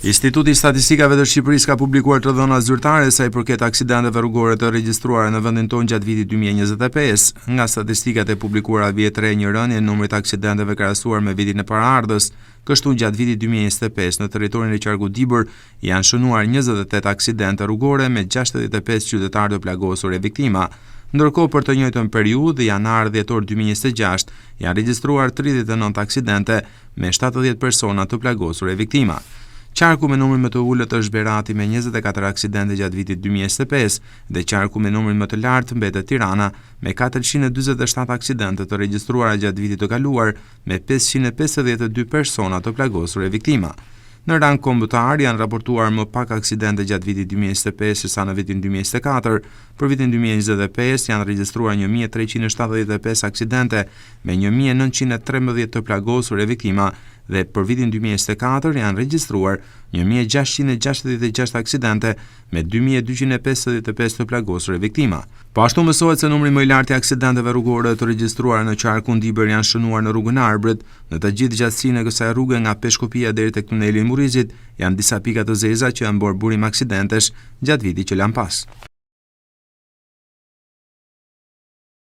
Instituti i Statistikave të Shqipërisë ka publikuar të dhëna zyrtare sa i përket aksidenteve rrugore të regjistruara në vendin tonë gjatë vitit 2025. Nga statistikat e publikuara vihet re një rënie e numrit të aksidenteve krahasuar me vitin e paraardhës. Kështu gjatë vitit 2025 në territorin e qarkut Dibër janë shënuar 28 aksidente rrugore me 65 qytetarë të plagosur e viktima. Ndërkohë për të njëjtën periudhë, janar-dhjetor 2026, janë regjistruar 39 aksidente me 70 persona të plagosur e viktima. Qarku me numrin më të ulët është Berati me 24 aksidente gjatë vitit 2025 dhe qarku me numrin më të lartë mbetet Tirana me 447 aksidente të regjistruara gjatë vitit të kaluar me 552 persona të plagosur e viktima. Në rang kombëtar janë raportuar më pak aksidente gjatë vitit 2025 se sa në vitin 2024. Për vitin 2025 janë regjistruar 1375 aksidente me 1913 të plagosur e viktima dhe për vitin 2024 janë regjistruar 1666 aksidente me 2255 të plagosur e viktima. Po ashtu mësohet se numri më i lartë i aksidenteve rrugore të regjistruara në qarkun Dibër janë shënuar në rrugën Arbrit. Në të gjithë gjatësinë e kësaj rruge nga Peshkopia deri tek tuneli i Murrizit janë disa pika të zeza që janë bërë burim aksidentesh gjatë vitit që lamë pas.